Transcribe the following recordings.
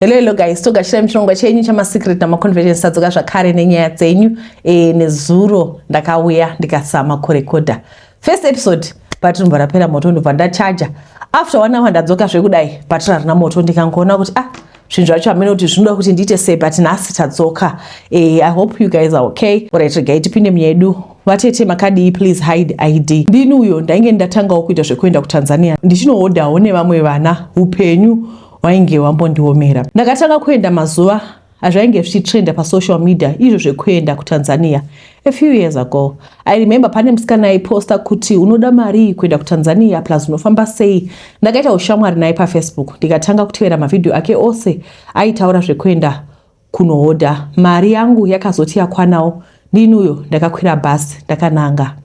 Hello, hello guys, togashira muchirongwa chenyu chamasecret namaconfessions. Tadzoka zvakare nenyaya dzenyu. Nezuro ndakauya ndikasama kurekodha first episode, bhatiri ndobva rapera moto, ndobva ndachaja. After one hour ndadzoka zvekudai, bhatiri harina moto. Ndikangoona kuti, ah, zvinhu zvacho hamene kuti zvinoda kuti ndiite sei, but nhasi tadzoka. I hope you guys are okay. Alright, regai tipinde munyedu. Vatete, makadii? Please hide ID. Ndini uyo ndainge ndatangawo kuita zvekuenda kuTanzania ndichinohodhawo nevamwe vana. Upenyu hwainge hwambondiomera. Ndakatanga kuenda mazuva azvainge zvichitrenda pasocial media, izvo zvekuenda kuTanzania, a few years ago. I remember pane musikana aiposta kuti unoda mari kuenda kuTanzania, plus unofamba sei. Ndakaita ushamwari naye paFacebook, ndikatanga kutevera mavhidhiyo ake ose aitaura zvekuenda kunohodha. Mari yangu yakazoti yakwanawo, ndini uyo ndakakwira bhasi ndakananga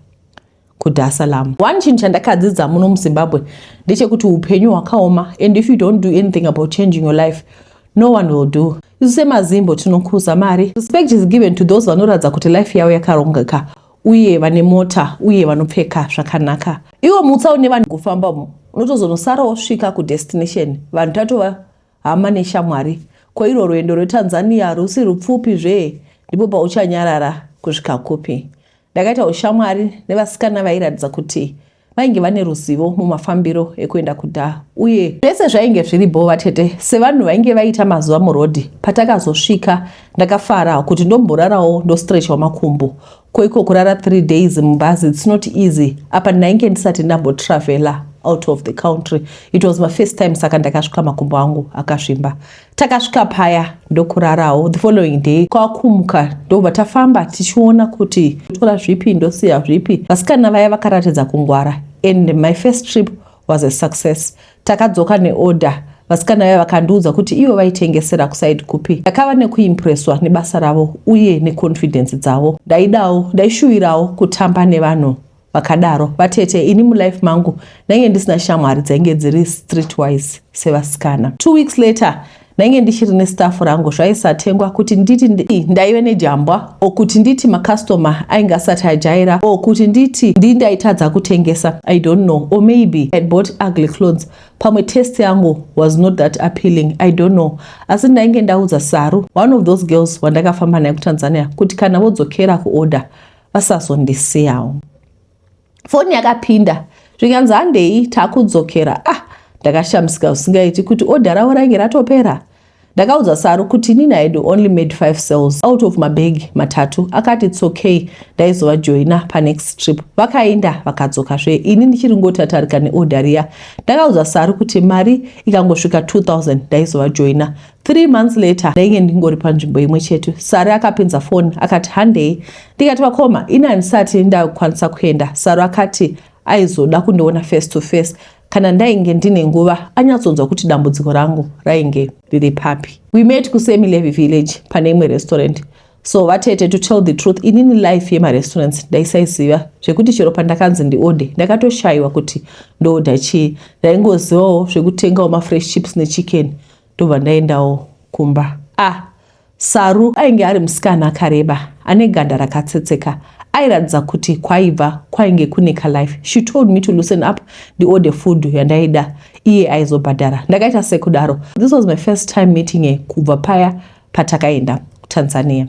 kuDar Salaam. One chinhu chandakadzidza muno muZimbabwe ndechekuti upenyu hwakaoma, and if you don't do anything about changing your life, no one will do. Isu semaZimbo tinokuza mari. Respect is given to those vanoratidza kuti life yavo yakarongeka uye vane mota uye vanopfeka zvakanaka. Iwo mutsa une vanhu kufamba unotozonosara wosvika kudestination, vanhu tatova hama neshamwari. Ko irwo rwendo rweTanzania rusi rupfupi zve, ndipo pauchanyarara kusvika kupi? Ndakaita ushamwari nevasikana vairatidza kuti vainge vane ruzivo mumafambiro ekuenda kuDar, uye zvese zvainge zviripo. Vatete, sevanhu vainge vaita mazuva murodhi, patakazosvika ndakafara kuti ndomborarawo, ndostrechawo makumbo. Koiko kurara 3 days mubhazi, it's not easy. Apa ndainge ndisati ndambotravela out of the country, it was my first time, saka ndakasvika makumbo angu akasvimba. Takasvika paya ndokurarawo. The following day kwakumuka, ndobva tafamba tichiona kuti tora zvipi, ndosiya zvipi. Vasikana vaya vakaratidza kungwara, and my first trip was a success. Takadzoka neorder. Vasikana vaya vakandiudza kuti ivo vaitengesera kuside kupi. Ndakava nekuimpreswa nebasa ravo uye neconfidence dzavo. Ndaidawo, ndaishuvirawo kutamba nevanhu vakadaro. Vatete, ini mulife mangu ndainge ndisina shamwari dzainge dziri streetwise sevasikana. 2 weeks later ndainge ndichiri nestafu rangu. Zvaisatengwa kuti nditi ndaive nejambwa, o kuti nditi makastoma ainge asati ajaira, o kuti nditi ndindaitadza kutengesa, I don't know, or maybe I had bought ugly clothes. Pamwe taste yangu was not that appealing, I don't know. Asi ndainge ndaudza Saru, one of those girls wandakafamba naye kuTanzania, kuti kana vodzokera kuorder vasazondisiyawo. Foni yakapinda zvikanzi, "Handei, taakudzokera." Ah, ndakashamisika zvisingaiti kuti odha ravo rainge ratopera. Ndakaudza Saru kuti inini I had only made five sales out of mabhegi matatu. Akati it's okay, ndaizovajoina panext trip. Vakaenda vakadzokazve, ini ndichiri ngotatarika neodha riya. Ndakaudza Saru kuti mari ikangosvika 2000 ndaizovajoina. 3 months later ndainge ndingori panzvimbo imwe chete. Saru akapinza foni akati, "Handei." Ndikati, "Vakoma, ini handisati ndakwanisa kuenda." Saru akati aizoda kundiona face to face kana ndainge ndine nguva, anyatsonzwa kuti dambudziko rangu rainge riri papi. We met kuSemi Levy Village pane imwe restaurant. So vatete, to tell the truth, inini life yemarestaurants ndaisaiziva, zvekuti chero pandakanzi ndiode ndakatoshayiwa kuti ndoodha chii. Ndaingozivawo zvekutengawo mafresh chips nechicken, ndobva ndaendawo kumba. Ah, Saru ainge ari musikana akareba ane ganda rakatsetseka, airatidza kuti kwaibva kwainge kune kalife. She told me to loosen up, ndiorder food yandaida, iye aizobhadhara. Ndakaita sekudaro. This was my first time meeting her kubva paya patakaenda kuTanzania.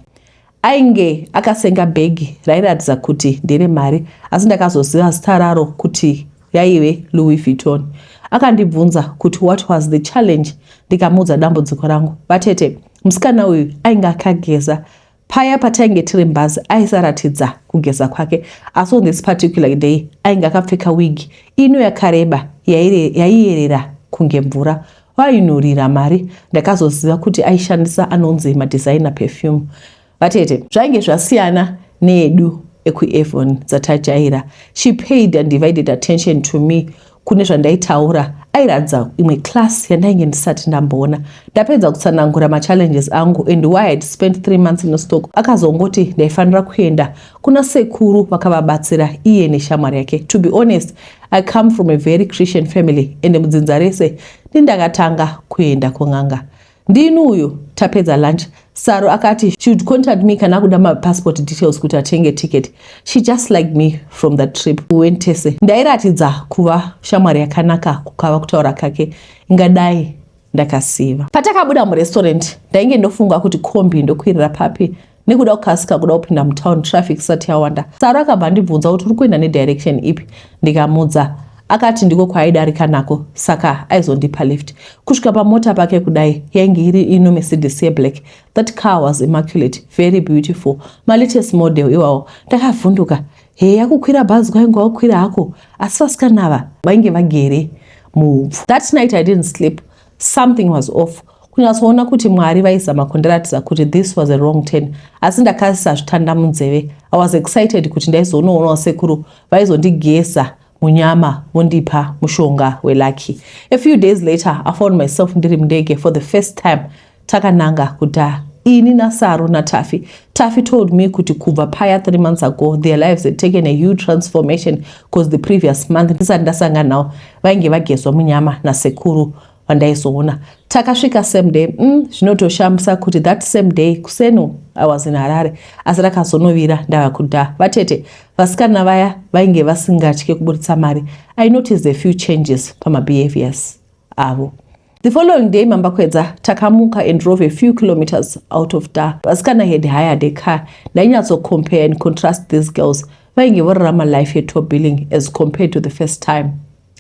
Ainge akasenga bhegi rairatidza kuti nderemari, asi ndakazoziva zita raro kuti yaive Louis Vuitton. Akandibvunza kuti what was the challenge, ndikamuudza dambudziko rangu. Vatete, musikana uyu ainge akageza. Paya patainge tiri mubhazi aisaratidza kugeza kwake, asi on this particular day ainge akapfeka wig ino yakareba yaiyerera kunge mvura, vainhurira mari. Ndakazoziva kuti aishandisa anonzi madesigner perfume. Vatete, zvainge zvasiyana needu ekuAvon dzatajaira. She paid undivided attention to me, kune zvandaitaura. Airatidza imwe class yandainge ndisati ndamboona. Ndapedza kutsanangura machallenges angu and why I had spent 3 months in stock, akazongoti ndaifanira kuenda kuna sekuru vakavabatsira iye neshamwari yake. To be honest, I come from a very Christian family, and mudzinza rese ndindakatanga kuenda kun'anga. Ndini uyu. Tapedza lunch, Saro akati she would contact me kana akuda mapassport details kuti atenge ticket. She just liked me from that trip. We went tese. Ndairatidza kuva shamwari yakanaka, kukava kutaura kake ingadai. Ndakasiva. Patakabuda murestaurant, ndainge ndofunga kuti kombi ndokwirira papi nekuda kukasika kuda kupinda mutown traffic isati yawanda. Saro akabva andibvunza kuti uri kuenda nedirection ipi, ndikamudza. Akati ndiko kwaaidarika nako saka aizondipa lift. Kusvika pamota pake kudai, yainge iri ino Mercedes yeblack. That car was immaculate, very beautiful, malatest model iwawo. Ndakavhunduka. Heya, kukwira bhazi kwainge wakukwira hako, asi vasikana ava vainge vagere muupfu. That night I didn't sleep. Something was off. Kunyatsoona kuti Mwari vaizama kundiratidza kuti this was a wrong turn, asi ndakasisa zvitanda munzeve. I was excited kuti ndaizonoonawo sekuru vaizondigeza munyama vondipa mushonga welucky. A few days later, I found myself ndiri mundege for the first time. Takananga kuDar, ini naSaro naTafi. Tafi told me kuti kubva paya 3 months ago, their lives had taken a huge transformation, because the previous month ndisati ndasangana navo vainge vagezwa munyama nasekuru vandaizoona. Takasvika same day. Zvinotoshamisa kuti that same day kuseno I was in Harare, asi rakazonovira ndava kuDar. Vatete, vasikana vaya vainge vasingatye kuburitsa mari. I noticed a few changes pamabehaviors avo. The following day mambakwedza takamuka and drove a few kilometers out of Dar. Vasikana had hired a car. Ndainyatsocompare and contrast these girls. Vainge vorarama life yetop billing as compared to the first time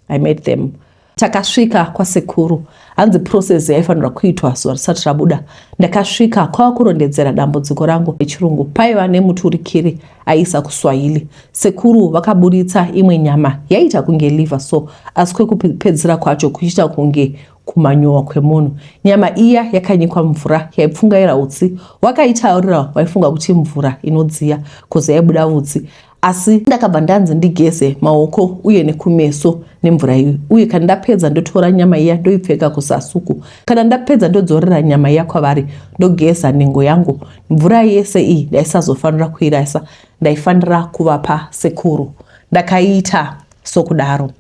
I met them. Takasvika kwasekuru. Hanzi process yaifanirwa kuitwa zuva risati rabuda. Ndakasvika kwava kurondedzera dambudziko rangu rechirungu. Paiva nemuturikiri aisa kuSwahili. Sekuru vakaburitsa imwe nyama yaiita kunge liver so, asi kwekupedzisira kwacho kuchiita kunge kumanyowa kwemunhu. Nyama iya yakanyikwa mvura yaipfungaira utsi. Wakaitaurira waifunga kuti mvura inodziya, 'cause yaibuda utsi. Asi ndakabva ndanzi ndigeze maoko uye nekumeso nemvura iyi, uye kana ndapedza ndotora nyama iya ndoipfeka kusasuku. Kana ndapedza ndodzorera nyama iya kwavari, ndogeza nhengo yangu. Mvura yese iyi ndaisazofanira kuirasa, ndaifanira kuvapa sekuru. Ndakaita sokudaro.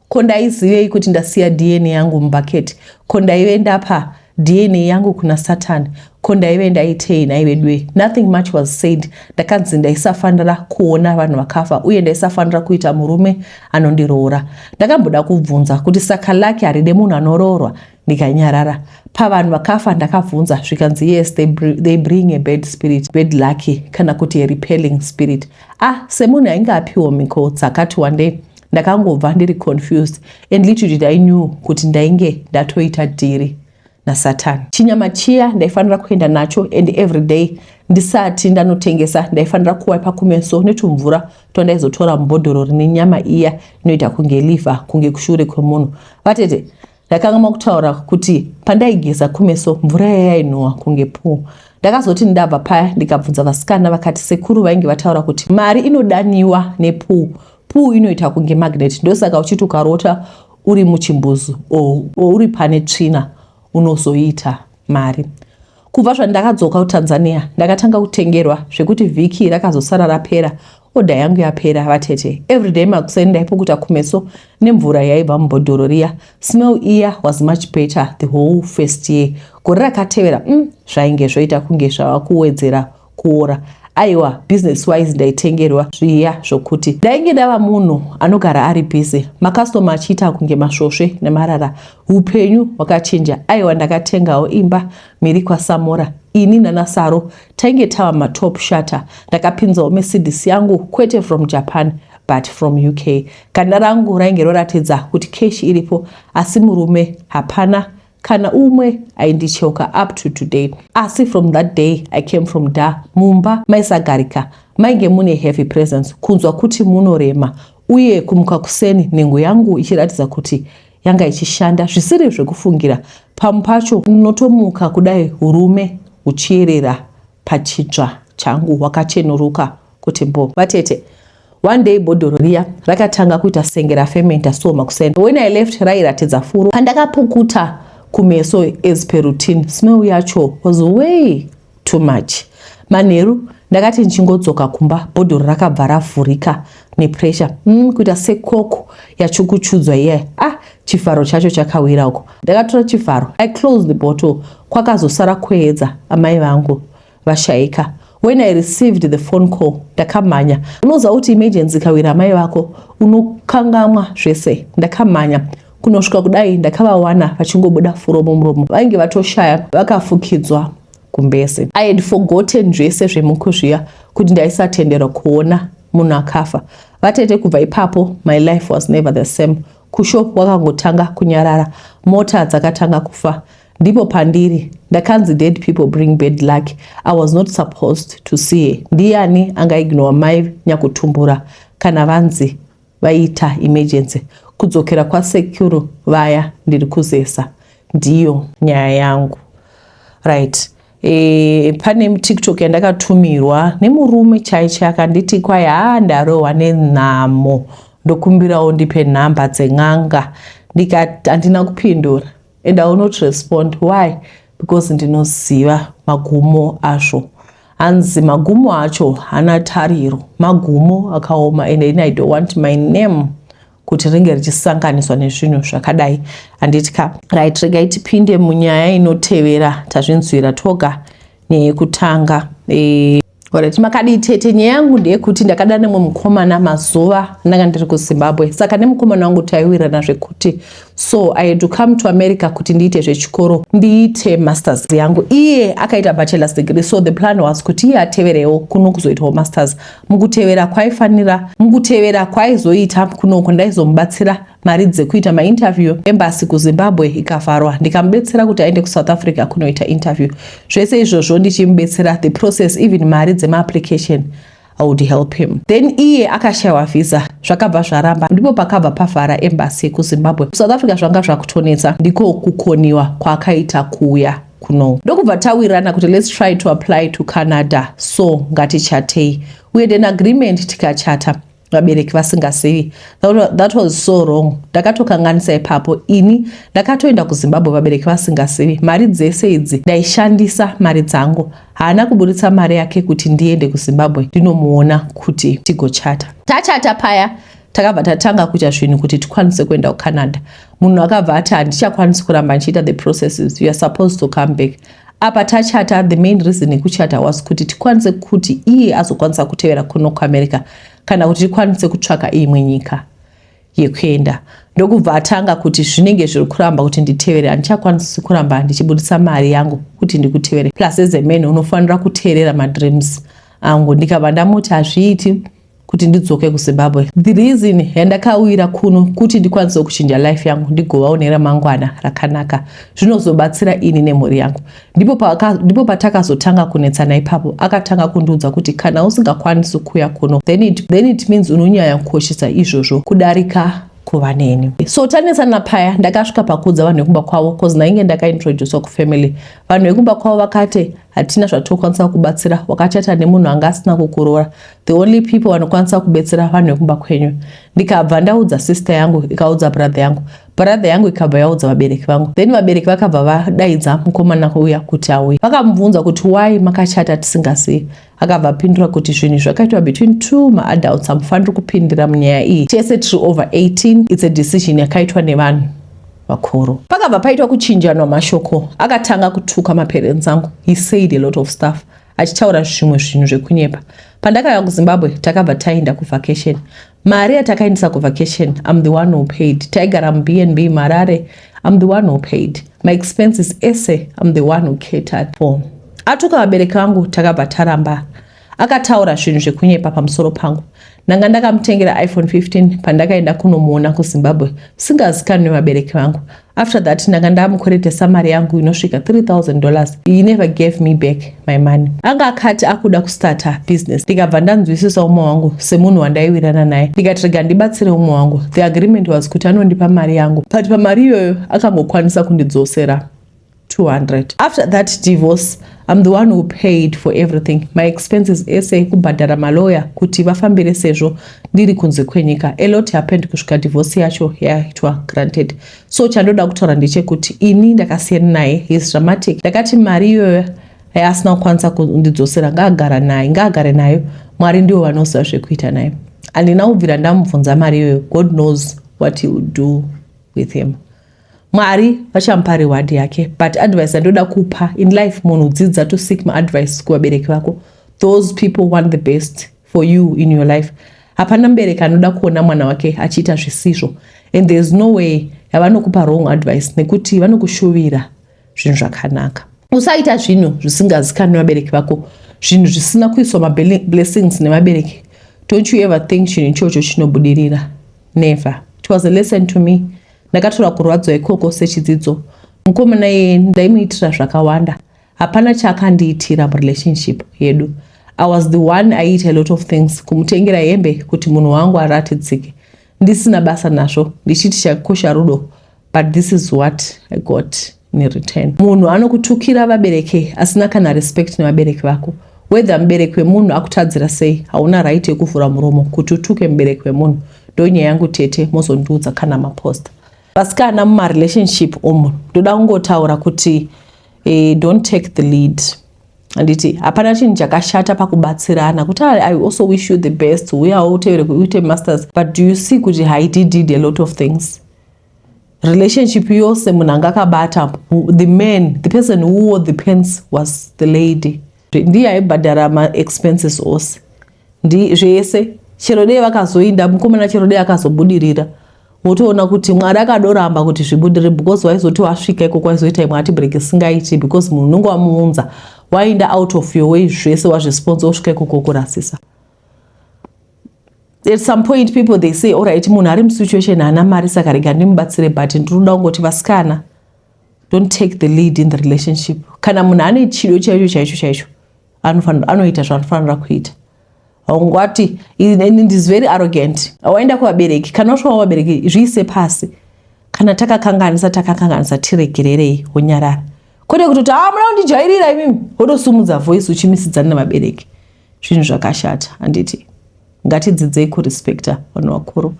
Ko ndaizivei kuti ndasiya DNA yangu mubhaketi? Ko ndaive ndapa DNA yangu kuna Satani? Ko ndaive ndaitei naivedwe? Nothing much was said. Ndakanzi ndaisafanira kuona vanhu vakafa uye ndaisafanira kuita murume anondiroora. Ndakamboda kubvunza kuti saka lucky haride munhu anoroorwa, ndikanyarara. Pavanhu vakafa ndakabvunza, zvikanzi yes, they bring a bad spirit, bad lucky, kana kuti a repelling spirit. Ah, semunhu ainge apiwa mhiko dzakati wandei, ndakangobva ndiri confused, and little did I knew kuti ndainge ndatoita deal naSatani. Chinyama chiya ndaifanira kuenda nacho, and every day ndisati ndanotengesa ndaifanira kuwaipa kumeso netumvura twandaizotora mubhodhoro rine nyama iya inoita kunge liver, kunge kushure kwemunhu. Vatete, ndakangama kutaura kuti pandaigeza kumeso mvura iya yainhuhwa kunge puu. Ndakazoti ndabva paya ndikabvunza vasikana, vakati sekuru vainge vataura kuti mari inodaniwa nepuu. Puu inoita kunge magnet, ndosaka uchiti ukarota uri muchimbuzu o uri pane tsvina unozoita mari. Kubva zvandakadzoka kuTanzania ndakatanga kutengerwa zvekuti vhiki rakazosara rapera order yangu yapera. Vatete, everyday makuseni ndaipukuta kumeso nemvura yaibva mubhodhoro riya. Smell iya was much better the whole first year. Gore rakatevera, zvainge zvoita kunge zvava kuwedzera kuora. Aiwa, business wise ndaitengerwa zviya zvokuti ndainge ndava munhu anogara ari busy, makastoma achiita kunge masvosve nemarara. Upenyu hwakachinja. Aiwa, ndakatengawo imba miri kwaSamora. Ini nanaSaro tainge tava matop shutter. Ndakapinzawo Mercedes yangu, kwete from Japan but from UK. Ganda rangu rainge roratidza kuti cash iripo, asi murume hapana kana umwe aindicheuka up to today. Asi from that day I came from Dar, mumba maisagarika. Mainge mune heavy presence, kunzwa kuti munorema, uye kumuka kuseni nhengo yangu ichiratidza kuti yanga ichishanda zvisiri zvekufungira. Pamwe pacho unotomuka kudai urume huchiyerera pachitsva changu, hwakachenuruka kuti mbo. Vatete, one day bhodhoro riya rakatanga kuita senge rafementa so makuseni. When I left rairatidza furo. Pandakapukuta kumeso as per routine, smell yacho was way too much. Manheru ndakati ndichingodzoka kumba, bhodhoro rakabva ravhurika nepressure, kuita sekoko yachukuchudzwa iyaya. Ah, chivharo chacho chakawira uko. Ndakatora chivharo, I closed the bottle. Kwakazosara kuedza, amai vangu vashayika. When I received the phone call ndakamhanya. Unoziva kuti emergency ikawira amai vako unokangamwa zvese. Ndakamhanya. Kunosvika kudai, ndakavawana vachingobuda furo mumuromo, vainge vatoshaya vakafukidzwa gumbeze. I had forgotten zvese zvemukuzviya, kuti ndaisatenderwa kuona munhu akafa. Vatete, kubva ipapo my life was never the same. Kushop kwakangotanga kunyarara, mota dzakatanga kufa. Ndipo pandiri ndakanzi dead people bring bad luck. I was not supposed to see her. Ndiani angaignora mai nyakutumbura kana vanzi vaita emergency? Kudzokera kwasekuru vaya ndiri kuzesa. Ndiyo nyaya yangu, right? Pane TikTok yandakatumirwa nemurume chaiche, akanditi kwai, "Haa, ndarohwa nenhamo, ndokumbirawo ndipe nhamba dzen'anga." Ndikati handina kupindura and I will not respond. Why? Because ndinoziva magumo azvo. Hanzi magumo acho hana tariro, magumo akaoma, and I don't want my name kuti ringe richisanganiswa nezvinhu zvakadai, handiti ka? Right, regai tipinde munyaya inotevera. Tazvinzwira toga neyekutanga. Alright, makadii tete? Nyaya yangu ndeyekuti ndakada nemwe mukomana mazuva ndanga ndiri kuZimbabwe. Saka nemukomana wangu taiwirirana zvekuti, so I had to come to America kuti ndiite zvechikoro, ndiite masters yangu. Iye akaita bachelors degree, so the plan was kuti iye ateverewo kuno kuzoitawo masters. Mukutevera kwaifanira, mukutevera kwaizoita kunoko, ndaizomubatsira mari dzekuita mainterview. Embassy kuZimbabwe ikavharwa, ndikamubetsera kuti aende kuSouth Africa kunoita interview. Zvese izvozvo ndichimubetsera the process, even mari dzemaapplication I would help him. Then iye akashayiwa visa, zvakabva zvaramba. Ndipo pakabva pavhara embassy yekuZimbabwe. South Africa zvanga zvakutonetsa, ndiko kukoniwa kwaakaita kuuya kuno. Ndokubva tawirirana kuti let's try to apply to Canada, so ngatichatei. We had an agreement, tikachata vabereki vasingazivi. That was so wrong. Ndakatokanganisa ipapo. Ini ndakatoenda kuZimbabwe vabereki vasingazivi. Mari dzese idzi ndaishandisa mari dzangu. Haana kuburitsa mari yake kuti ndiende kuZimbabwe ndinomuona kuti tigochata. Tachata paya, takabva tatanga kuita zvinhu kuti tikwanise kuenda kuCanada. Munhu akabva ati, "Handichakwanisi kuramba ndichiita the processes, you are supposed to come back." Apa tachata. The main reason yekuchata was kuti tikwanise kuti iye azokwanisa kutevera kuno kuAmerica, kana kuti tikwanise kutsvaka imwe nyika yekuenda. Ndokubva atanga kuti zvinenge zviri kuramba kuti nditevere, handichakwanisi kuramba ndichibudisa mari yangu kuti ndikutevere, plus as a man unofanira kuteerera madreams angu. Ndikabva ndamuti hazviiti kuti ndidzoke kuZimbabwe. The reason yandakawira kuno kuti ndikwanise kuchinja life yangu, ndigovawo neramangwana rakanaka, zvinozobatsira ini nemhuri yangu. Ndipo patakazotanga kunetsana ipapo. Akatanga kundiudza kuti kana usingakwanisi kuuya kuno, then it means unonyanya kukoshesa izvozvo kudarika kuva neni. So tanetsana paya, ndakasvika pakuudza vanhu vekumba kwavo, cause ndainge ndakaintroducwa kufamily. Vanhu vekumba kwavo vakati, "Hatina zvatokwanisa kubatsira, wakachata nemunhu anga asina kukuroora. The only people vanokwanisa kubetsera vanhu vekumba kwenyu." Ndikabva ndaudza sister yangu, ikaudza brother yangu, brother yangu ikabva yaudza vabereki vangu. Then vabereki vakabva vadaidza mukomana uya kuti auye. Vakamubvunza kuti, "Why makachata tisingazivi?" Akabva apindura kuti, "Zvinhu zvakaitwa between two maadults, hamufaniri kupindira munyaya iyi. Tese tiri over 18, it's a decision yakaitwa nevanhu vakuru." Pakabva paitwa kuchinjanwa mashoko. Akatanga kutuka maparents angu. He said a lot of stuff, achitaura zvimwe zvinhu zvekunyepa. Pandakauya kuZimbabwe, takabva taenda kuvacation. Mari yatakaendesa kuvacation, I'm the one who paid. Taigara muBnB Marare, I'm the one who paid my expenses ese, I'm the one who catered for. Atuka vabereki vangu, takabva taramba. Akataura zvinhu zvekunyepa pamusoro pangu. Ndanga ndakamutengera iPhone 15 pandakaenda kunomuona kuZimbabwe, singazikanwi nevabereki vangu. After that, ndanga ndamukweretesa mari yangu inosvika $3000. He never gave me back my money. Anga akati akuda kustarta business. Ndikabva ndanzwisisa umwe wangu semunhu wandaiwirana naye, ndikati rega ndibatsire umwe wangu. The agreement was kuti anondipa mari yangu, but pamari iyoyo akangokwanisa kundidzosera 200. After that divorce, I'm the one who paid for everything, my expenses ese, kubhadhara maloya kuti vafambire sezvo ndiri kunze kwenyika. A lot happened kusvika divorce yacho yaitwa granted. So chandoda kutaura ndechekuti ini ndakasiyana naye. He's dramatic. Ndakati mari iyoyo yaasina kukwanisa kundidzosera, ngaagara naye, ngaagare nayo. Mwari ndivo vanoziva zvekuita nayo. Handina kubvira ndamubvunza mari iyoyo. God knows what he would do with him. Mwari vachamupa reward yake. But advice yandoda kupa in life, munhu dzidza to seek maadvice kuvabereki vako. Those people want the best for you in your life. Hapana mubereki anoda kuona mwana wake achiita zvisizvo, and there is no way Yavanokupa wrong advice nekuti vanokushuvira zvinhu zvakanaka. Usaita zvinhu zvisingazikanwi vabereki vako, zvinhu zvisina kuiswa mablessings nevabereki. Don't you ever think chinhu ichocho chinobudirira. Never. It was a lesson to me. Ndakatora kurwadzwa ikoko sechidzidzo. Mukomana iyeye ndaimuitira zvakawanda. Hapana chaakandiitira murelationship yedu. I was the one aiita a lot of things, kumutengera hembe kuti munhu wangu aratidzike, ndisina basa nazvo, ndichiti chakosha rudo, but this is what I got in return. Munhu anokutukira vabereki asina kana respect nevabereki vako. Whether mubereki wemunhu akutadzira sei, hauna right yekuvhura muromo kuti utuke mubereki wemunhu. Ndonyaya yangu tete, mozondiudza kana maposta. Vasikana, mumarelationship umu ndoda kungotaura kuti don't take the lead, handiti? Hapana chinhu chakashata pakubatsirana kuti I also wish you the best, uyawo utevere uite masters. But do you see kuti Haiti did a lot of things? Relationship yose munhu anga akabata, the man, the person who wore the pants was the lady. Ndiye aibhadhara maexpenses ose, ndi zvese. Chero dei vakazoinda mukomana, chero dei akazobudirira, wotoona kuti Mwari akadoramba kuti zvibudirire, because waizoti wasvika ikoko waizoita imwe heartbreak isingaiti, because munhu unenge wamuunza, waenda out of your way, zvese wazvisponsor, wosvika ikoko kurasisa. At some point people, they say, "Alright, munhu ari musituation, haana mari, saka rega ndimubatsire." But ndinoda kungoti vasikana, don't take the lead in the relationship. Kana munhu ane chido chaicho chaicho chaicho, anoita zvaanofanira kuita. Haungati is very arrogant. Waenda kuvabereki, kana wasvika vabereki, zviise pasi. Kana takakanganisa, takakanganisa, tiregererei, wonyarara, kwete kutoti, "A, muda kundijairira imimi," wotosumudza voice uchimisidzana nevabereki. Zvinhu zvakashata, handiti? Ngatidzidzei kurespekta vanhu vakuru.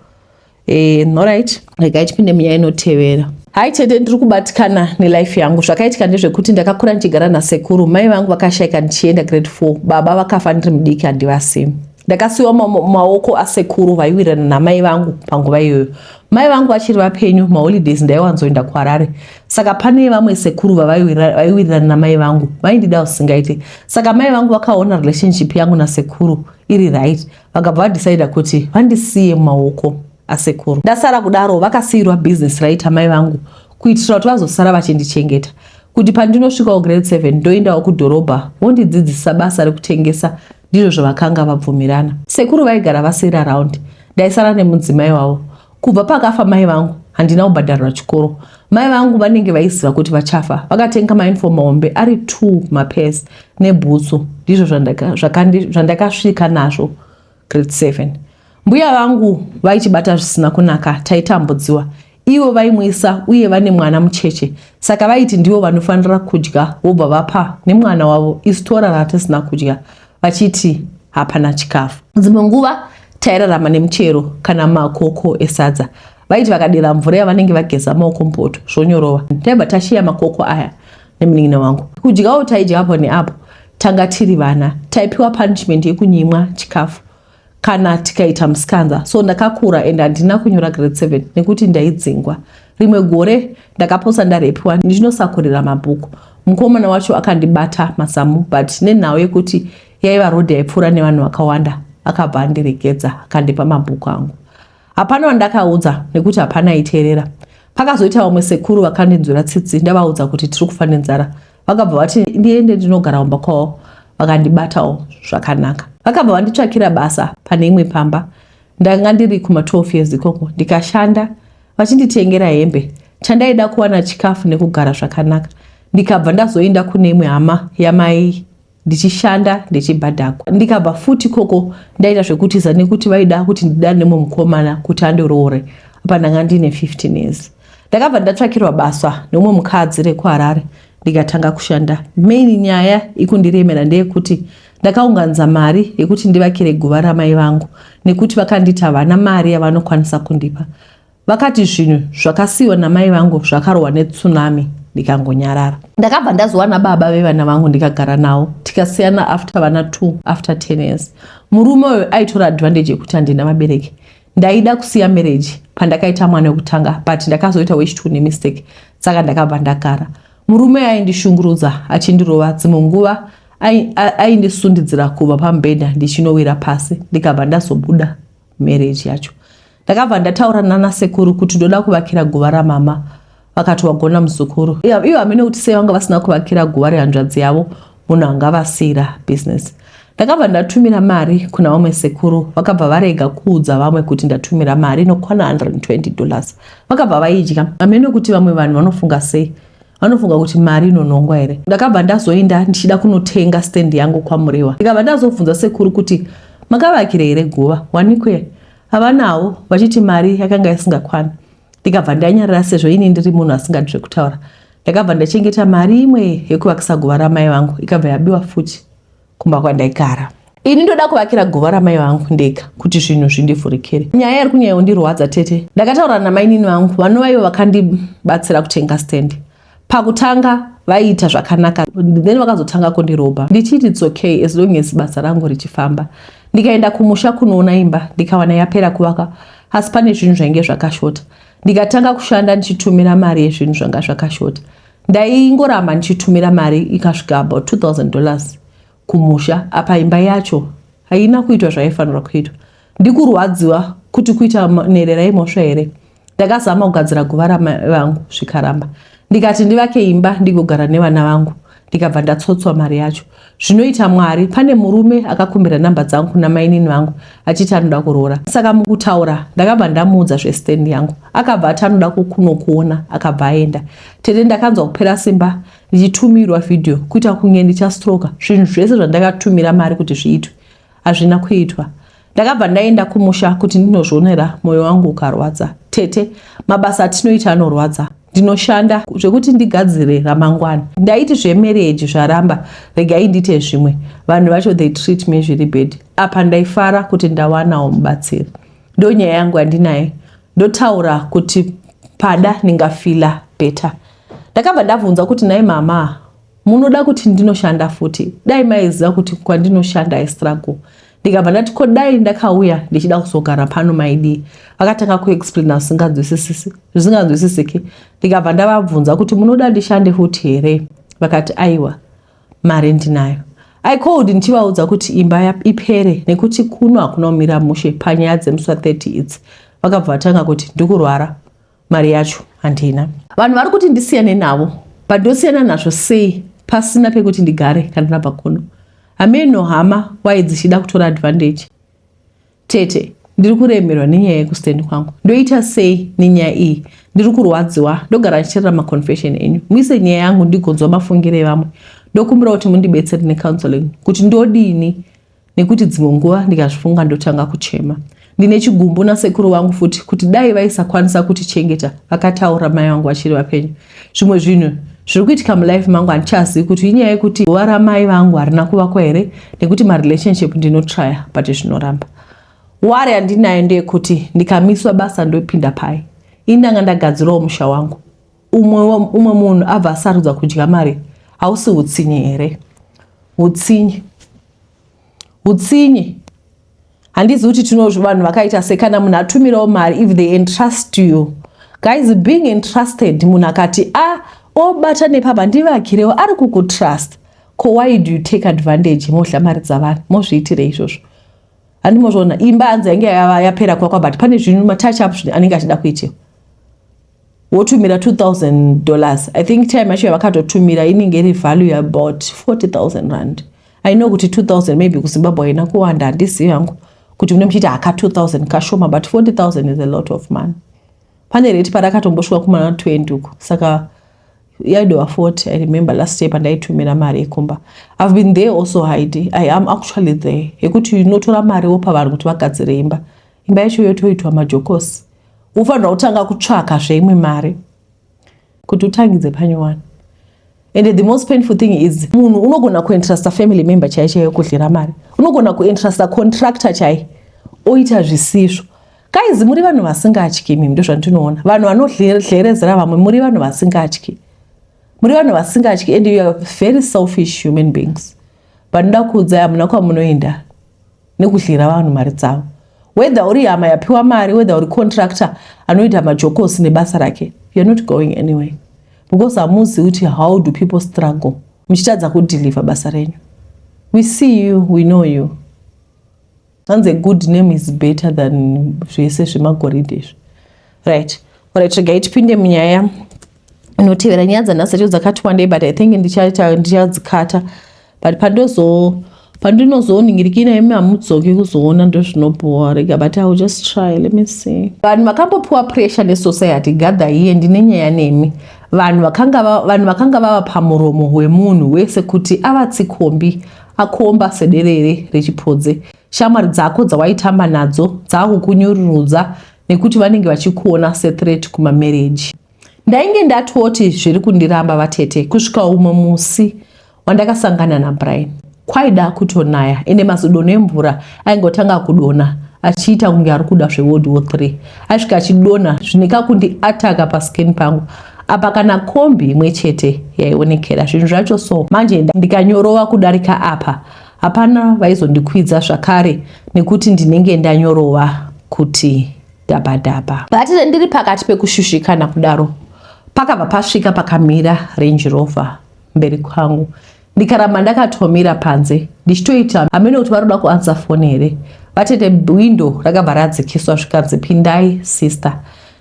Alright, regai tipinde munyaya inotevera. Hai tete, ndiri kubatikana nelife yangu. Zvakaitika ndezvekuti ndakakura ndichigara nasekuru. Mai vangu vakashayika ndichienda grade 4. Baba vakafa ndiri mudiki, handivasimu. Ndakasiyiwa mumaoko asekuru vaiwirirana namai vangu panguva iyoyo. Mai vangu vachiri vapenyu, maholidays ndaiwanzoenda kuHarare, saka pane vamwe sekuru vaiwirirana namai vangu vaindida usingaiti. Saka mai vangu vakaona relationship yangu nasekuru iri right, vakabva vadecida kuti vandisiye mumaoko asekuru. Ndasara kudaro, vakasiyirwa bhizinesi raita mai vangu kuitira kuti vazosara vachindichengeta, kuti pandinosvikawo grade 7 ndoendawo kudhorobha vondidzidzisa basa rekutengesa. Ndizvo zvavakanga vabvumirana. Sekuru vaigara vasiri around, ndaisara nemudzimai wavo. Kubva pakafa mai vangu, handina kubhadharirwa chikoro. Mai vangu vanenge vaiziva kuti vachafa, vakatenga mauniform mahombe ari 2 mapairs nebhutsu. Ndizvo zvandakasvika nazvo grade 7. Mbuya vangu vaichibata zvisina kunaka, taitambudziwa. Ivo vaimwisa uye vane mwana mucheche, saka vaiti ndivo vanofanira kudya, vobva vapa nemwana wavo, isu torara tisina kudya, vachiti hapana chikafu. Dzimwe nguva tairarama nemuchero kana makoko esadza. Vaiti vakadira mvura yavanenge vageza maoko mupoto, zvonyorova. Taibva tashiya makoko aya nemunin'ina wangu. Kudyawo taidya apo neapo, tanga tiri vana. Taipiwa punishment yekunyimwa chikafu kana tikaita musikanza. So ndakakura and handina kunyora grade 7 nekuti ndaidzingwa. Rimwe gore ndakapotsa ndarepiwa ndichinosakurira mabhuku. Mukomana wacho akandibata mazamu, but nenhau yekuti yaiva rodhi yaipfuura nevanhu vakawanda, akabva andiregedza, akandipa mabhuku angu. Hapana wandakaudza nekuti hapana aiteerera. Pakazoita vamwe sekuru vakandinzwira tsitsi ndavaudza kuti tiri kufa nenzara, vakabva vati ndiende ndinogara kumba kwavo. Vakandibatawo zvakanaka, vakabva vanditsvakira basa pane imwe pamba. Ndanga ndiri kuma12 years ikoko, ndikashanda vachinditengera hembe. Chandaida kuwana chikafu nekugara zvakanaka. Ndikabva ndazoenda kune imwe hama yamai ndichishanda ndichibhadhagwa. Ndikabva futi koko ndaita zvekutiza nekuti vaida kuti ndidane nemumwe mukomana kuti andiroore. Apa ndanga ndine 15 years. Ndakabva ndatsvakirwa basa nemumwe mukadzi rekuHarare, ndikatanga kushanda. Main nyaya ikundiremera ndeyekuti ndakaunganidza mari yekuti ndivakire guva ramai vangu, nekuti vakanditi havana mari yavanokwanisa kundipa. Vakati zvinhu zvakasiyiwa namai vangu zvakarohwa netsunami. Ndikangonyarara. Ndakabva ndazowana baba vevana vangu, ndikagara navo, tikasiyana after vana 2, after 10 years. Murume uyu aitora advantage yekuti handina vabereki. Ndaida kusiya marriage pandakaita mwana wekutanga, but ndakazoita wechi2 nemistake, saka ndakabva ndagara. Murume aindishungurudza achindirova. Dzimwe nguva aindisundidzira kubva pamubhedha ndichinowira pasi. Ndikabva ndazobuda marriage yacho. Ndakabva ndataura nanasekuru kuti ndoda kuvakira guva ramama. Vakati wagona muzukuru. Ivo hamene kuti sei vanga vasina kuvakira guva rehanzvadzi yavo, munhu angavasiira business. Ndakabva ndatumira mari kuna vamwe sekuru, vakabva varega kuudza vamwe kuti ndatumira mari inokwana $120. Vakabva vaidya. Hamene kuti vamwe vanhu vanofunga sei. Vanofunga kuti mari inonhongwa here? Ndakabva ndazoenda ndichida kunotenga stand yangu kwaMuriwa. Ndikabva ndazobvunza sekuru kuti makavakira here guva, wanikwe havanawo, vachiti mari yakanga isingakwani. Ndikabva ndanyarara sezvo ini ndiri munhu asingadi zvekutaura. Ndakabva ndachengeta mari imwe yekuvakisa guva ramai vangu, ikabva yabiwa futi kumba kwandaigara. Ini ndoda kuvakira guva ramai vangu ndega kuti zvinhu zvindivhurikire. Nyaya iri kunyanya kundirwadza tete. Ndakataura namainini vangu vanova ivo vakandibatsira kutenga stand. Pakutanga vaiita zvakanaka, then vakazotanga kundirobha ndichiti it's okay as long as basa rangu richifamba. Ndikaenda kumusha kunoona imba ndikawana yapera kuvaka, asi pane zvinhu zvainge zvakashota. Ndikatanga kushanda ndichitumira mari yezvinhu zvanga zvakashota. Ndaingoramba ndichitumira mari ikasvika about $2000 kumusha. Apa imba yacho haina kuitwa zvaifanirwa kuitwa. Ndikurwadziwa kuti kuita nherera imhosva here. Ndakazama kugadzira guva ramai vangu zvikaramba. Ndikati ndivake imba ndigogara nevana vangu, ndikabva ndatsotswa mari yacho. Zvinoita Mwari, pane murume akakumbira namba dzangu kuna mainini vangu achiti anoda kuroora. Saka mukutaura ndakabva ndamuudza zvestand yangu. Akabva ati anoda kunokuona, akabva aenda. Tete, ndakanzwa kupera simba ndichitumirwa vhidhiyo kuita kunge ndichastroka. Zvinhu zvese zvandakatumira mari kuti zviitwe hazvina kuitwa. Ndakabva ndaenda kumusha kuti ndinozvionera, mwoyo wangu ukarwadza. Tete, mabasa atinoita anorwadza. Ndinoshanda zvekuti ndigadzire ramangwana. Ndaiti zvemarriage zvaramba, regai ndiite zvimwe. Vanhu vacho they treat me zviri bad. Apa ndaifara kuti ndawanawo mubatsiri. Ndo nyaya yangu yandinayo. Ndotaura kuti pada ndingafila better. Ndakabva ndabvunza kuti nhai mama, munoda kuti ndinoshanda futi? Dai maiziva kuti kwandinoshanda I struggle. Ndikabva ndati ko dai ndakauya ndichida kuzogara pano maidii? Vakatanga kuexplaina zvisinganzwisisiki. Ndikabva ndavabvunza kuti munoda ndishande futi here? Vakati aiwa, mari ndinayo. I called ndichivaudza kuti imba ipere nekuti kuno hakuna kumira mushe panyaya dzemusi wa30 idzi. Vakabva vatanga kuti ndikurwara, mari yacho handina. Vanhu vari kuti ndisiyane navo, but ndosiyana nazvo sei pasina pekuti ndigare kana ndabva kuno? Hameno hama wai dzichida kutora advantage. Tete, ndiri kuremerwa nenyaya yekustand kwangu. Ndoita sei nenyaya iyi? Ndiri kurwadziwa, ndogara ndichiterera maconfession enyu. Muise nyaya yangu ndigonzwa mafungiro evamwe. Ndokumbira kuti mundibetsere necounseling kuti ndodini, nekuti dzimwe nguva ndikazvifunga ndotanga kuchema. Ndine chigumbu nasekuru vangu futi kuti dai vaisakwanisa kutichengeta, vakataura mai vangu vachiri vapenyu. Zvimwe zvinhu zviri kuitika mulife mangu handichazivi kuti inyaya yekuti guva ramai vangu harina kuvakwa here, nekuti marelationship ndinotrya but zvinoramba. Wari handinayo ndeyekuti ndikamiswa basa ndopinda pai. Ini ndanga ndagadzirawo musha wangu. Umwe munhu abva asarudza kudya mari. Hausi hutsinye here? Hutsinye. Hutsinye. Handizi kuti tino vanhu vakaita sei kana munhu atumirawo mari, if they entrust you. Guys, being entrusted, munhu akati a obata nepapa ndivakirewo, ari kukutrust. Ko why do you take advantage modya mari dzavanhu? Mozviitire izvozvo? Handimozviona imba hanzi yange yapera kwakwa, but pane zvinhu matouch up anenge achida kuitiwa. Wotumira $2000. I think time yacho yavakatotumira inenge iri value about 40,000 rand. I know kuti 2000 maybe kuZimbabwe haina kuwanda, handizivi hangu kuti mune muchiti haka 2000 kashoma, but 40,000 is a lot of money. Pane rate parakatombosvika kumana 20 uko, saka yaidova 40. I remember last year pandaitumira mari yekumba. I've been there also, Heidi. I am actually there yekuti unotora mari wopa vanhu kuti vagadzire imba, imba yacho yotoitwa majokosi. Ufanira kutanga kutsvaka zveimwe mari kuti utangidze panyowani. And the most painful thing is munhu unogona kuentrusta family member chai chaiyo kudyira mari, unogona kuentrusta contractor chai oita zvisizvo. Guys, muri vanhu vasingatyi imi, ndozvandinoona. Vanhu vanodlerezera vamwe, muri vanhu vasingatyi, muri vanhu vasingatyi, and you are very selfish human beings. Vanoda kuudzai hamuna kwamunoenda nekudyira vanhu mari dzavo, whether uri hama yapiwa mari, whether uri contractor anoita majokosi nebasa rake, you are not going anywhere, because hamuzivi kuti how do people struggle muchitadza kudeliver basa renyu. We see you, we know you. Hanzi a good name is better than zvese zvemagoridhe izvi. Right, alright, regai tipinde munyaya inotevera. Nyaya dzanhasi dzacho dzakati wandei, but I think ndichadzikata, but pandozo pandinozoningirikina imi hamudzoki kuzoona, ndozvinobowa. Rega, but I will just try. Let me see. Vanhu vakambopiwa pressure nesociety, gather iye, ndine nyaya nemi. Vanhu vakanga vava pamuromo wemunhu wese kuti ava tsikombi, akomba sederere rechipodze. Shamwari dzako dzawaitamba nadzo dzakukunyururudza nekuti vanenge vachikuona sethreat kumamarriage. Ndainge ndatoti zviri kundiramba, vatete, kusvika umwe musi wandakasangana naBrian. Kwaida kutonaya, ende mazidonho emvura aingotanga kudonha achiita kunge ari kuda zveWorld War 3. Aisvika achidonha zvine kakundiataka paskin pangu apa. Kana kombi imwe chete yaionekera zvinhu zvacho. So manje ndikanyorova kudarika apa, hapana vaizondikwidza zvakare nekuti ndinenge ndanyorova kuti dhabhadhabha. But ndiri pakati pekushushikana kudaro, pakabva pasvika pakamira Range Rover mberi kwangu. Ndikaramba ndakatomira panze ndichitoita hamene kuti vari kuda kuanswer foni here. Vatete, window rakabva radzikiswa, zvikanzi, "Pindai, sister."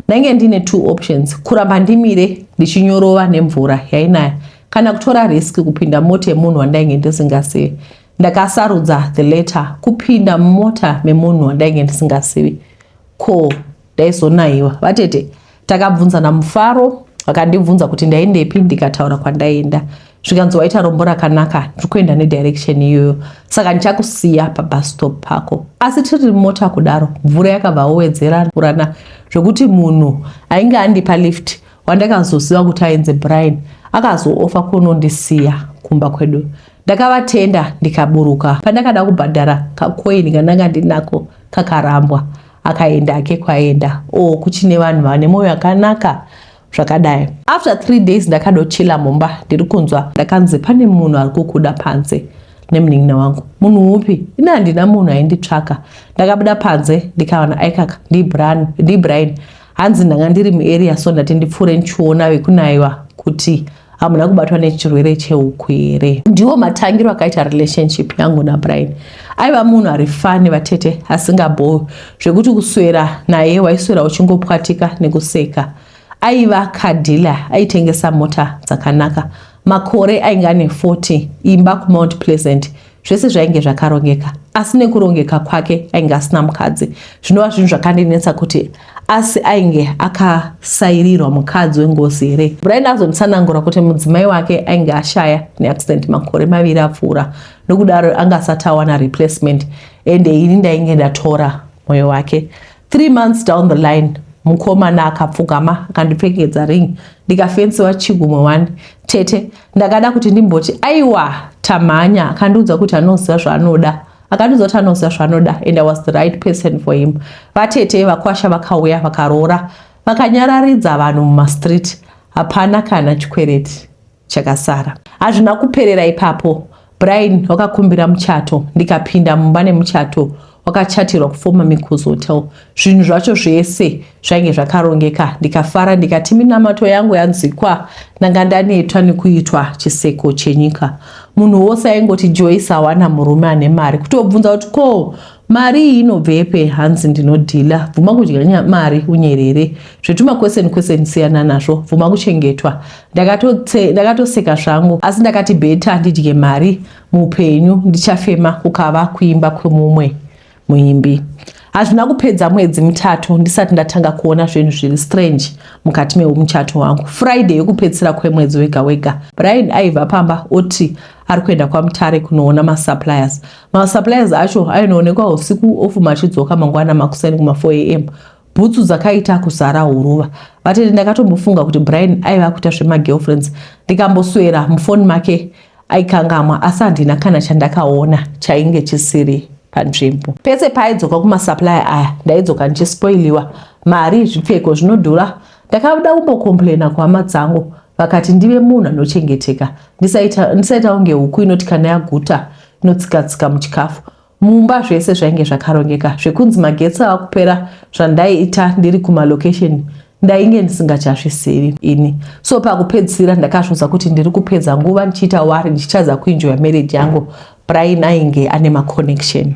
Ndainge ndine two options: kuramba ndimire ndichinyorova nemvura yainaya, kana kutora risk kupinda mota yemunhu wandainge ndisingazivi. Ndakasarudza the latter, kupinda mumota memunhu wandainge ndisingazivi. Ko ndaizonayiwa, vatete? Takabvunzana mufaro. Vakandibvunza kuti ndaendepi, ndikataura kwandaenda. Zvikanzi, "Waita rombo rakanaka, ndiri kuenda nedirection iyoyo, saka ndichakusiya pabus stop pako." Asi tiri mumota kudaro, mvura yakabva wedzera kurana zvekuti munhu ainge andipa lift, wandakazoziva kuti ainzi Brian, akazoofa kunondisiya kumba kwedu. Ndakavatenda, ndikaburuka. Pandakada kubhadhara, kakoini kandanga ndinako kakarambwa. Akaenda ake kwaenda. O oh, kuchine vanhu vane mwoyo yakanaka zvakadai. After 3 days ndakadochila mumba ndiri kunzwa ndakanzi pane munhu ari kukuda panze nemunin'ina wangu. Munhu upi? Ini handina munhu ainditsvaka. Ndakabuda panze ndikawana aikaka ndiBrian. Hanzi, "Ndanga ndiri muarea, so ndati ndipfuure ndichiona vekunayiwa kuti hamuna kubatwa nechirwere chehuku here." Ndiwo matangiro akaita relationship yangu naBrian. Aiva munhu ari funny, vatete, asingabhowi, zvekuti kuswera naye waiswera uchingopwatika nekuseka. Aiva car dealer, aitengesa mota dzakanaka. Makore ainge ane 40, imba kuMount Pleasant, zvese zvainge zvakarongeka. Asi nekurongeka kwake, ainge asina mukadzi, zvinova zvinhu zvakandinetsa kuti asi ainge akasairirwa mukadzi wengozi here. Brian azonditsanangura kuti mudzimai wake ainge ashaya neaccident makore 2 apfuura, nokudaro anga asati awana replacement, ende ini ndainge ndatora mwoyo wake. 3 months down the line, mukomana akapfugama akandipfekedza ring, ndikafensiwa chigumwe 1. Tete, ndakada kuti ndimboti aiwa, tamhanya. Akandiudza kuti anoziva zvaanoda. Akandiudza kuti anoziva zvaanoda and I was the right person for him. Vatete, vakwasha vakauya, vakaroora, vakanyararidza vanhu mumastreet. Hapana kana chikwereti chakasara. Hazvina kuperera ipapo. Brian wakakumbira muchato, ndikapinda mumba nemuchato wakachatirwa kuFormer Meikles Hotel. Zvinhu zvacho zvese zvainge zvakarongeka. Ndikafara, ndikati minamato yangu yanzwikwa. Ndanga ndanetwa nekuitwa chiseko chenyika. Munhu wose aingoti Joyce awana murume ane mari, kutobvunza kuti ko mari iyi inobvepe. Hanzi ndinodhila. Bvuma kudya mari unyerere, zvetuma question question siyana nazvo, bvuma kuchengetwa. Ndakatoseka zvangu, asi ndakati better ndidye mari muupenyu ndichafema kukava kuimba kwemumwe muimbi. Hazvina kupedza mwedzi 3 ndisati ndatanga kuona zvinhu zviri strange mukati meumuchato wangu. Friday yekupedzisira kwemwedzi wega wega, Brian aibva pamba oti ari kuenda kwaMutare kunoona masuppliers. Masuppliers acho ainoonekwa usiku, ofuma achidzoka mangwana makuseni kuma4 am, bhutsu dzakaita kuzara huruva. Vatete, ndakatombofunga kuti Brian aiva kuita zvemagirlfriends. Ndikamboswera mufoni make aikangamwa, asi handina kana chandakaona chainge chisiri panzvimbo. Pese paaidzoka kumasupplier aya, ndaidzoka ndichispoiliwa mari, zvipfeko zvinodhura. Ndakada kumbocomplaina kuhama dzangu, vakati ndive munhu anochengeteka, ndisaita kunge huku inoti kana yaguta inotsika-tsika muchikafu. Mumba zvese zvainge zvakarongeka. Zvekunzi magetsi ava kupera zvandaiita ndiri kumalocation, ndainge ndisingachazvisivi ini. So pakupedzisira ndakazvodza kuti ndiri kupedza nguva ndichiita worry, ndichitadza kuenjoya marriage yangu. Brian ainge ane maconnection.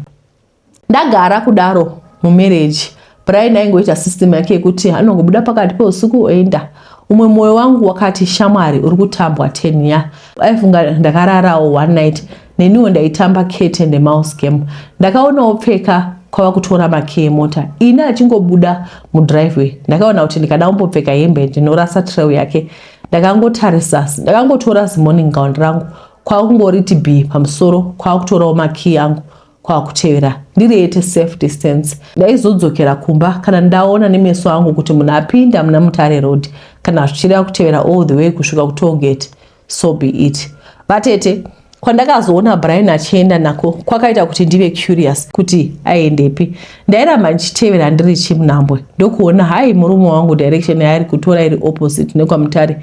Ndagara kudaro mumarriage, Brian aingoita system yake yekuti anongobuda pakati peusiku oenda. Umwe mwoyo wangu wakati, shamwari, uri kutambwa 10 ya. Aifunga ndakararawo one night, neniwo ndaitamba cat and mouse game. Ndakaonawo pfeka kwava kutora makey emota, ini achingobuda mudriveway. Ndakaona kuti ndikada kumbopfeka hembe ndinorasa trail yake. Ndakangotarisa, ndakangotora zimorning gown rangu kwakungoriti b pamusoro, kwakutorawo makey angu kwakutevera ndiri at safe distance. Ndaizodzokera kumba kana ndaona nemeso angu kuti munhu apinda muna Mutare Road. Kana zvichireva kutevera all the way kusvika kutollgate, so be it. Vatete, kwandakazoona Brian achienda nako kwakaita kuti ndive curious kuti aendepi. Ndairamba ndichitevera ndiri chimunhambwe, ndokuona hai, murume wangu direction yaari kutora iri opposite nekwaMutare.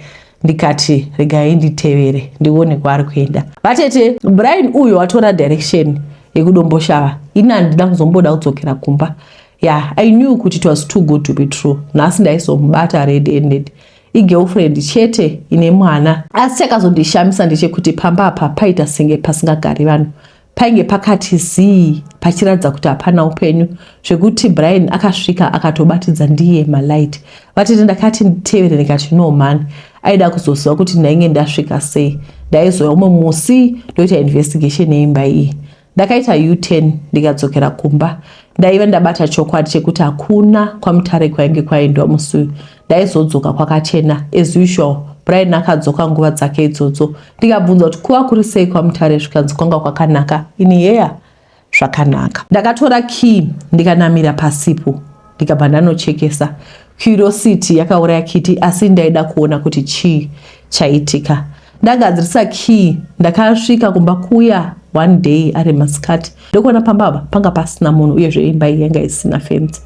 Ndikati regai nditevere ndione kwaari kuenda. Vatete, Brian uyo watora direction yekuDomboshava. Ini handina kuzomboda kudzokera kumba. Yeah, I knew kuti it was too good to be true. Nhasi ndaizomubata red handed, igirlfriend chete ine mwana. Asi chakazondishamisa ndechekuti pamba apa paita senge pasingagari vanhu. Painge pakati zii, pachiratidza kuti hapana upenyu, zvekuti Brian akasvika akatobatidza ndiye malight. Vatete, ndakati nditevere, ndikati no man. Aida kuzoziva kuti ndainge ndasvika sei. Ndaizoya umwe musi ndoita investigation yeimba iyi. Ndakaita U10 ndikadzokera kumba. Ndaiva ndabata chokwadi chekuti hakuna kwaMutare kwainge kwaendwa musi uyu. Ndaizodzoka kwakachena. As usual, Brian akadzoka nguva dzake idzodzo. Ndikabvunza kuti kuva kuri sei kwaMutare, zvikanzi kwanga kwakanaka. Ini yeya, zvakanaka. Ndakatora key ndikanamira pasipo, ndikabva ndanochekesa. Curiosity yakauraya kiti, asi ndaida kuona kuti chii chaitika. Ndagadzirisa key, ndakasvika kumba kuya one day ari masikati, ndokuona pamba apa panga pasina munhu. Uyezve imba iyi yanga isina fence.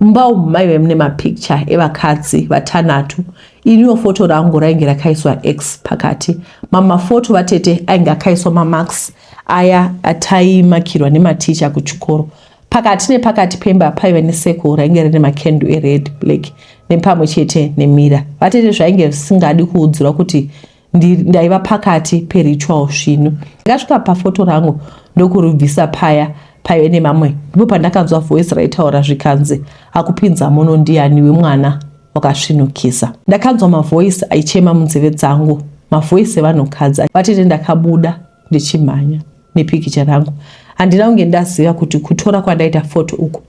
Mumba umu maive mune mapicture evakadzi vatanhatu. Iniwo foto rangu rainge rakaiswa x pakati. Mamafoto, vatete, ainge akaiswa mamarks aya ataimakirwa nematicha kuchikoro. Pakati nepakati pemba paiva neseko rainge rine makendu ered, black nepamwe chete nemirror. Vatete, zvainge zvisingadi kuudzirwa kuti ndaiva pakati peritual svinu. Ndakasvika pafoto rangu ndokuribvisa paya paive nemamwe. Ndipo pandakanzwa voice raitaura, zvikanzi, "Akupinza muno ndiani wemwana wakasvinukisa?" Ndakanzwa mavoice aichema munzeve dzangu, mavoice evanhukadzi. Vatete, ndakabuda ndichimhanya nepikicha rangu. Handina kunge ndaziva kuti kutora kwandaita foto uku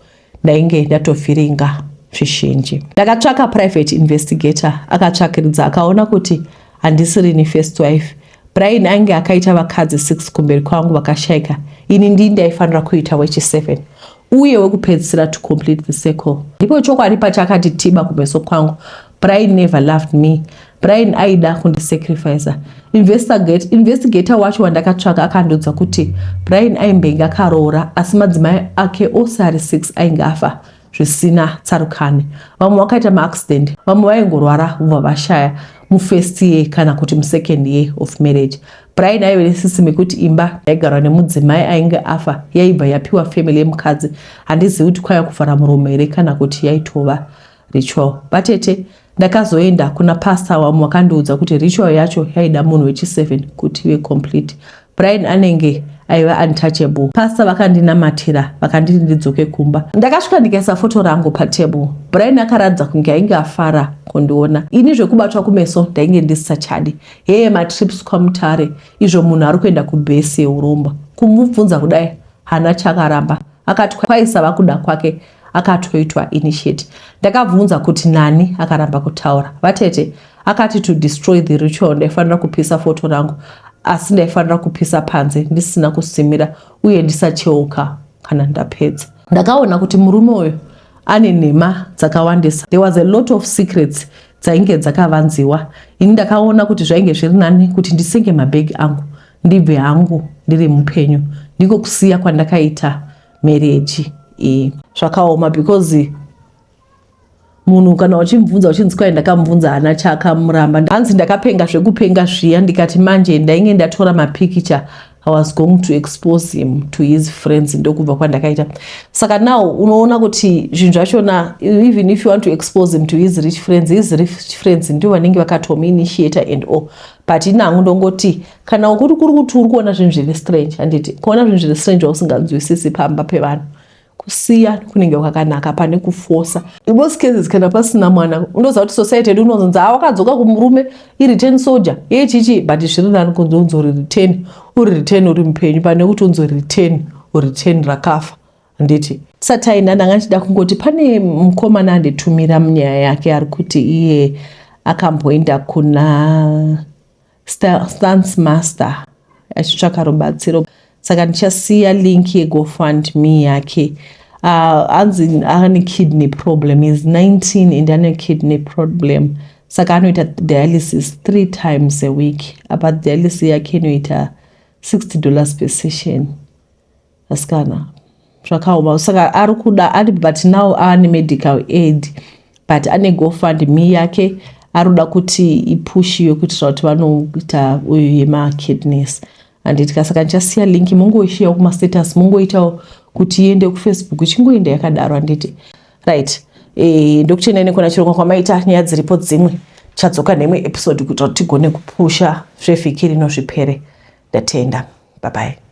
ndainge ndatovhiringa zvizhinji. Ndakatsvaka private investigator. Akatsvakiridza, akaona kuti handisirini first wife. Brian ainge akaita vakadzi 6 kumberi kwangu vakashayika. Ini ndii ndaifanira kuita wechi7 uye wekupedzisira to complete the circle. Ndipo chokwadi pachakati tiba kumeso kwangu. Brian never loved me. Brian aida kundisacrifica. Investigator wacho wandakatsvaka akandiudza kuti Brian aimbenge akaroora, asi madzimai ake ose ari 6 ainge afa zvisina tsarukane. Vamwe vakaita maaccident, vamwe vaingorwara vobva vashaya mufirst year kana kuti musecond year of marriage. Brian aive nesystem yekuti imba yaigarwa nemudzimai ainge afa yaibva yapiwa family yemukadzi. Handizivi kuti kwaiva kuvhara muromo here kana kuti yaitova ritual. Vatete, ndakazoenda kuna pastor wamwe, wakandiudza kuti ritual yacho yaida munhu wechi7 kuti ive complete. Brian anenge aiva untouchable. Pastor vakandinamatira, vakanditi ndidzoke kumba. Ndakasvika ndikaisa foto rangu patable. Brian akaratidza kunge ainge afara kundiona. Ini zvekubatwa kumeso ndainge ndisisachadi. Heye, matrips kwaMutare izvo, munhu ari kuenda kubhesi yeuromba. Kumubvunza kudai, hana chakaramba. Akati kwaisava kuda kwake, akatoitwa initiate. Ndakabvunza kuti nani, akaramba kutaura. Vatete, akati to destroy the ritual ndaifanira kupisa foto rangu, asi ndaifanira kupisa panze ndisina kusimira uye ndisacheuka kana ndapedza. Ndakaona kuti murume uyu ane nhema dzakawandisa. There was a lot of secrets dzainge dzakavanziwa. Ini ndakaona kuti zvainge zviri nani kuti ndisenge mabhegi angu, ndibve hangu ndiri mupenyu. Ndiko kusiya kwandakaita marriage iyi. Zvakaoma, because munhu kana uchimubvunza, uchinzi kwai ndakamubvunza, hana chakamuramba. Hanzi ndakapenga zvekupenga zviya. Ndikati manje ndainge ndatora mapikicha, I was going to expose him to his friends. Ndokubva kwandakaita. Saka now unoona kuti zvinhu zvachona, even if you want to expose him to his rich friends, his rich friends ndio vanenge vakatomuinitiata and all. But inangu ndongoti kana kuri kuri kuti uri kuona zvinhu zviri strange, handiti? Kuona zvinhu zviri strange wausinganzwisisi pamba pevanhu. Kusiya kunenge kwakanaka pane kufosa. In most cases kana pasina mwana, unoziva kuti society yedu unozonzi, "Ha, wakadzoka kumurume, ireturn soldier yechichi." But zviri nani kunzi unzori return, uri return uri mupenyu, pane kuti unzori return, return rakafa, handiti? Tisati taenda, ndanga ndichida kungoti pane mukomana anditumira munyaya yake. Ari kuti iye akamboenda kuna Stance Master achitsvaka rubatsiro, saka ndichasiya link yeGoFundMe yake. Anzi ane kidney problem, is 19 and ane kidney problem, saka anoita dialysis three times a week. Apa dialysis yake inoita $60 per session. Asikana, zvakaoma. Saka ari kuda ari, but now ane medical aid, but ane GoFundMe yake ari kuda kuti ipushiwe kuitira kuti vanoita uyu yemakidneys, handiti? Saka ndichasiya link, mungoishiyawo kumastatus, mungoitawo kuti iende kuFacebook, ichingoenda yakadaro, handiti? Right, ndokutendai nekuona chirongwa kwamaita. Nyaya dziripo dzimwe, chadzoka neimwe episode kuitira kuti tigone kupusha zvevhiki rino zvipere. Ndatenda, bye bye.